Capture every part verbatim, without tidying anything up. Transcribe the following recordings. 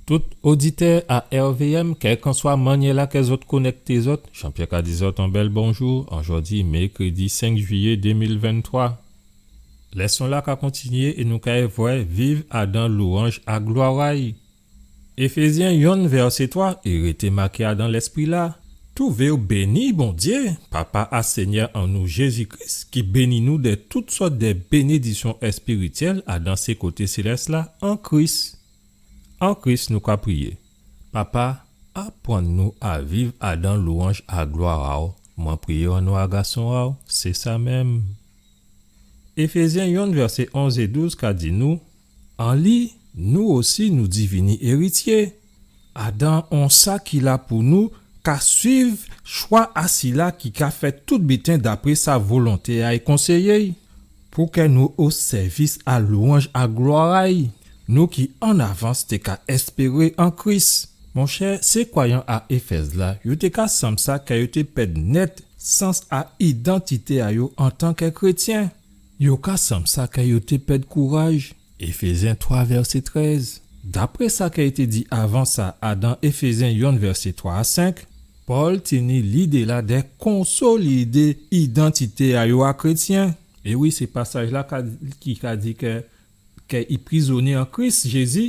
Tout oditè a R V M, kèlkanswa mannyè lakèl zòt konèkté zòt, Jean-Pierre ka di zòt on bèl bonjou, an jòdi mèkrédi senk jwiyé dé mil venntwa. Lèson-la ka kontinyé é nou kay vwè viv adan lwanj a glwa a'y. Éfézyen yonn vèsé twa, é rété maké adan Lèspri-la. Twouvé'w béni, Bondyé, Papa a Sényè an nou Jézi Kris, ki béni nou dè tout sòt dè bénédiksyon èspirityèl adan sé koté sélès-la an Kris. An Kris nou ka priyé. Papa, aprann nou a viv adan lwanj a glwa a'w. Mwen priyé an non a Gason a'w, sé sa menm. Éfézyen yonn vèsé onz é douz ka di nou, an li, nou osi nou divini érityé, adan on sa ki la pou nou, ka swiv chwa a sila ki ka fè tout biten dapré sa volonté a'y konséyé'y, pou kè nou o sèvis a lwanj a glwa a'y, nou ki an avans té ka èspéré an Kris. Monchè, sé kwayan a Éfèz la, yo té ka sanm sa kè yo té pèd nèt sans a idantité a yo antan kè krétyen. Yo ka sanm sa kè yo té pèd kouraj. Éfézyen twa vèsé trèz. Dapré sa kè i té di avan sa, adan Éfézyen yonn vèsé twa a senk, Pòl tini lidé-la dè konsolidé idantité a yo a krétyen. É wi, sé pasaj-la ka, ki ka di kè, kè i prizonyé an Kris Jézi,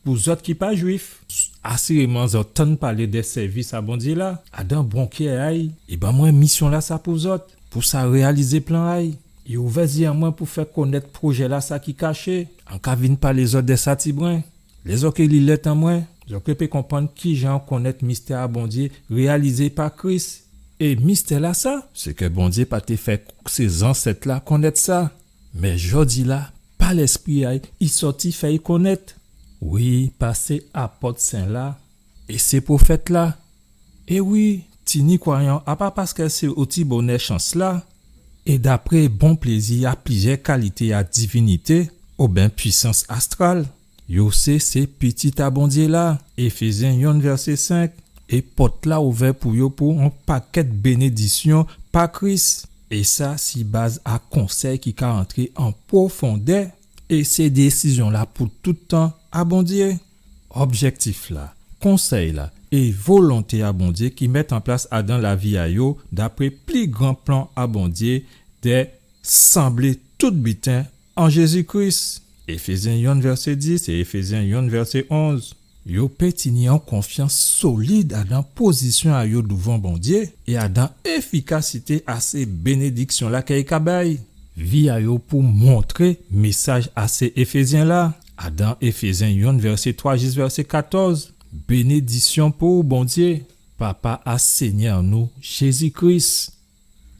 pou zòt ki pa Jwif. Asiréman, zòt tann palé dè sèvis a Bondyé-la, adan bon kè a'y, é ban mwen misyon-lasa pou zòt, pou sa réyalizé plan a'y. I ouvè zyé an mwen pou fè konnèt pwojé-lasa ki kaché. An ka vin palé zòt dè sa tibren. Lè zòt ké li lèt an mwen, zòt ké pé konprann kijan konnèt mistè a Bondyé réyalizé pa Kris. É mistè-lasa, sé kè Bondyé pa té fè sé zansèt-la konnèt sa. Mé jòdi-la, pa Lèspri a'y, i sòti fè'y konnèt. Wi, pa sé apòt sen-la, é sé pwofèt-la. É wi, tini kwayan, a pa paskè sé oti bonè chans-la, é dapré bon plézi a plizyè kalité a divinité, oben pwisans astral. Yo sé, sé pitit a Bondyé-la, Éfézyen yonn vèsé senk, é pòt-la ouvè pou yo pou on pakèt bénédiksyon pa Kris. É sa, si baz a konsèy ki ka antré an pwofondè, é sé désizyon-la pou tout tan a Bondyé. Objèktif-la, konsèy-la, é volonté a Bondyé ki mèt an plas adan lavi a yo, dapré pli gran plan a Bondyé, dè sanblé tout biten an Jézi Kris. Éfézyen yonn vèsé dis é Éfézyen yonn vèsé onz. Yo pé tini on konfyans solid adan pozisyon a yo douvan Bondyé é adan éfikasité a sé bénédiksyon-la kè i ka bay. Vi a yo pou montré mésaj a sé Éfézyen-la. Adan Éfézyen yonn vèsé twa jis vèsé katòz. Bénédiksyon pou Bondyé, Papa a Sényè nou Jézi Kris.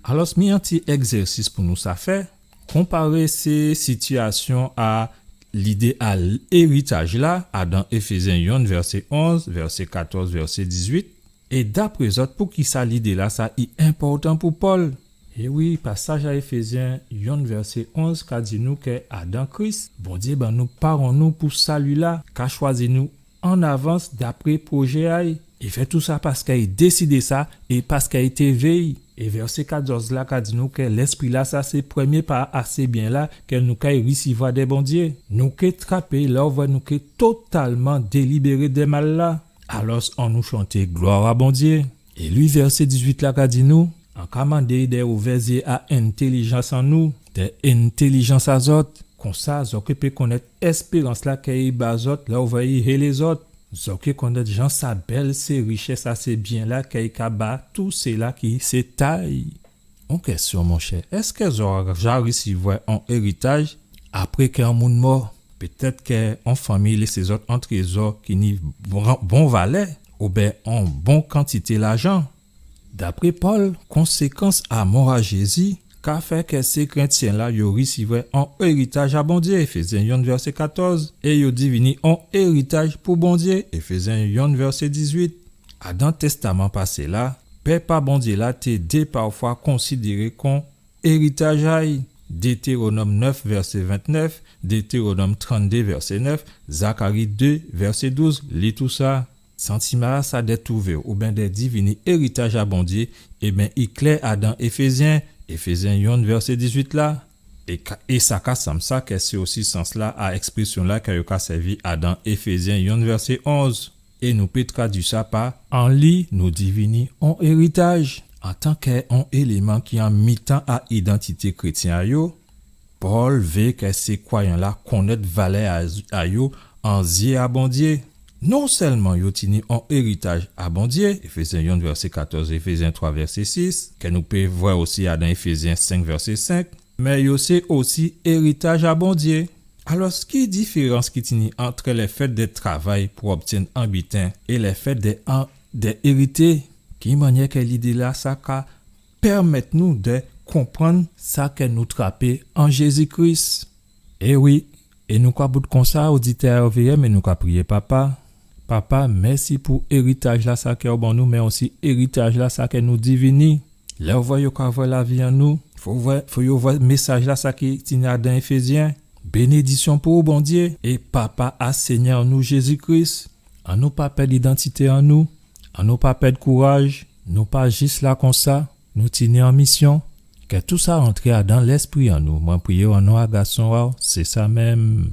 Alò, mi on ti ègzèsis pou nou sa fè. Konparé sé sitiyasyon a lidé a l-, éritaj-la, adan Éfézyen yonn vèsé onz, vèsé katòz, vèsé dizuit. É dapré zòt, poukisa lidé-lasa i enpòtan pou Pòl? É wi, pasaj a Éfézyen yonn vèsé onz ka di nou kè adan Kris, Bondyé ban nou pa an nou pou sali-la, ka chwazi nou an avans dapré pwojé a'y. I fè tousa paskè i désidé sa é paskè i té vé'y. É vèsé katòz-la ka di nou kè Lèspri-lasa sé prèmyé pa a sé byen-la kè nou kay risivwa dè Bondyé. Nou ké trapé lè ou vwè nou ké totalman délibéré dè mal-la. Alò, annou chanté glwa a Bondyé. É li, vèsé dizuit-la ka di nou, an ka mandé dè ouvè zyé a entèlijans an nou, dè entèlijans a zòt. Konsa, zòt ké pé konnèt èspérans-la kè i ba zòt, lè ou vwè i hélé zòt. Zòt ké konnèt jan sa bèl sé richès a sé byen-la kè i ka ba tout sila ki sé ta'y. On kèsyon, monchè, èskè zòt ja risivwè on éritaj apré kè on moun mò? Pétèt kè on fanmi lésé zòt on trézò ki ni bon, bon valè, oben on bon kantité lajan. Dapré Pòl, konsékans a mò a Jézi ka fè kè sé krétyen-la yo risivwè on éritaj a Bondyé, Éfézyen yonn vèsé katòz, é yo divini on éritaj pou Bondyé, Éfézyen yonn vèsé dizuit. Adan Tèstaman Pasé-la, pèp a Bondyé-la té dé pafwa konsidéré kon éritaj a'y, Détéwonòm nèf vèsé ventnèf, Détéwonòm tranndé vèsé nèf, Zakari dé vèsé douz, li tousa. Santiman-lasa dè twouvé'w oben dè divini éritaj a Bondyé, ében, i klè adan Éfézyen, Éfézyen yonn vèsé dizuit-la. É ka, é sa ka sanm sa kè sé osi sans-la a èksprésyon-la kè yo ka sèvi adan Éfézyen yonn vèsé onz. É nou pé tradui sa pa, an li, nou divini on éritaj. Antankè on éléman ki an mitan a idantité krétyen a yo, Pòl vé kè sé kwayan-la konnèt valè a, a yo an zyé a Bondyé. Non sèlman yo tini on éritaj a Bondyé, Éfézyen yonn vèsé katòz, Éfézyen twa vèsé sis, kè nou pé vwè osi adan Éfézyen senk vèsé senk, mé yo sé osi éritaj a Bondyé. Alò, ki diférans ki tini ant lèfèt dè travay pou obtyenn on biten é lèfèt dè an, dè érité? Ki mannyè kè lidé-lasa ka pèmèt nou dè konprann sa kè nou trapé an Jézi Kris? É wi, é nou ka bout konsa, oditè a R V M, é nou ka priyé, Papa. Papa, mèsi pou éritaj-lasa kè ou ban nou, mé osi éritaj-lasa kè nou divini. Lè ou vwè yo ka vwè lavi an nou, fò vwè, fò yo vwè mésaj-lasa ki tini adan Éfézyen. Bénédisyon pou ou, Bondyé, é Papa a Sényè nou Jézi Kris. Annou pa pèd idantité an nou, annou pa pèd kouraj, nou pa jis la konsa, nou tini on misyon. Kè tousa rantré adan lèspri an nou, mwen priyé an non a Gason a'w, sé sa menm.